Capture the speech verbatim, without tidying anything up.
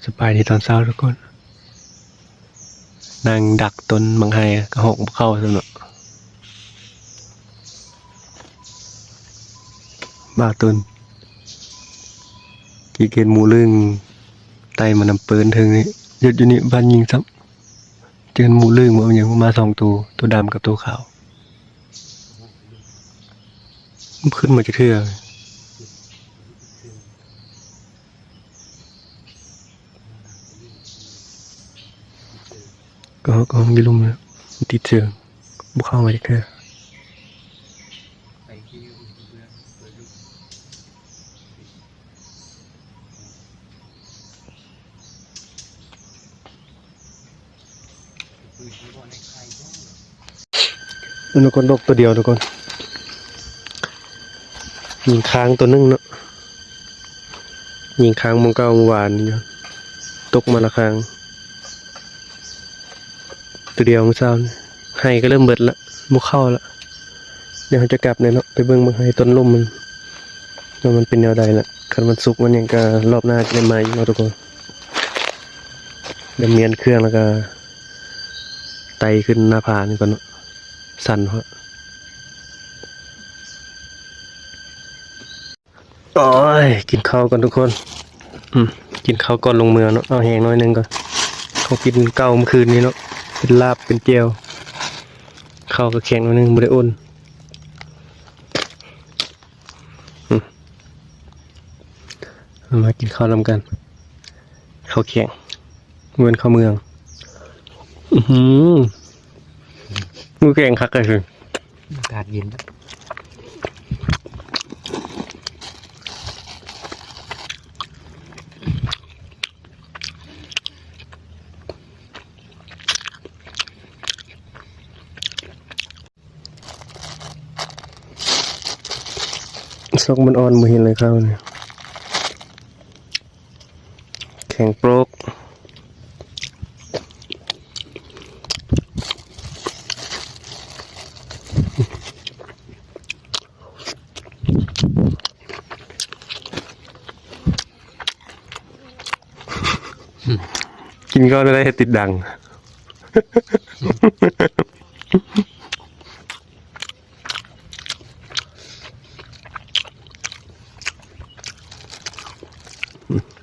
สบายดีตอนเช้าทุกคน นั่งดักต้นบักไฮกะฮอกบ่เข้าซ้ำเนาะ บ่าวตุ่น ขี้เกียจหมู่เรื่อง ไต่มานำปืนเทิงนี่ หยุดอยู่นี่ บ้านยิงซ้ำ เจอหมู่เรื่องบ่ มันยังมาสองตัว ตัวดำกับตัวขาว มันขึ้นมาจากเทื่อ ก็ ก็ห้องอยู่ลุ่มแล้ว มันติดเชิง บ่เข้ามาจากเทื่อ ทุกคน ตกตัวเดียวทุกคน ยิงค้างตัวหนึ่งเนาะ ยิงค้างหม่องเก่าเมื่อวานนี่อยู่ ตกมาละค้าง ตัวเดียวเมื่อเช้านี่ ไฮก็เริ่มเบิดละ บ่เข้าละ เดี๋ยวเราจะกลับเลยเนาะ ไปเบิ่งบักไฮต้นลุ่มมัน ว่ามันเป็นแนวใดละ คันมันสุกมันหยังก็รอบหน้าจะได้มาอีกเนาะทุกคน เดี๋ยวเมียนเครื่องแล้วก็ ไต่ขึ้นหน้าผานี่ก่อนเนาะ สั่นเพราะ โอ้ย กินข้าวก่อนทุกคน อืม กินข้าวก่อนลงเมืองเนาะ เอาแฮงหน่อยหนึ่งก่อน เขากินเก่าเมื่อคืนนี้เนาะ เป็นลาบเป็นแจ่ว ข้าวก็แข็งหน่อยหนึ่ง บ่ได้อุ่น อืม เอามากินข้าวนำกัน ข้าวแข็ง เหมือนข้าวเมือง อื้อหือ มื้อแกงคักเลยคือ อากาศเย็นนะ ซกมันอ่อนบ่เห็นเลยข้าวนี่ แข็งโป๊ก กินก็ได้ติดดัง อืม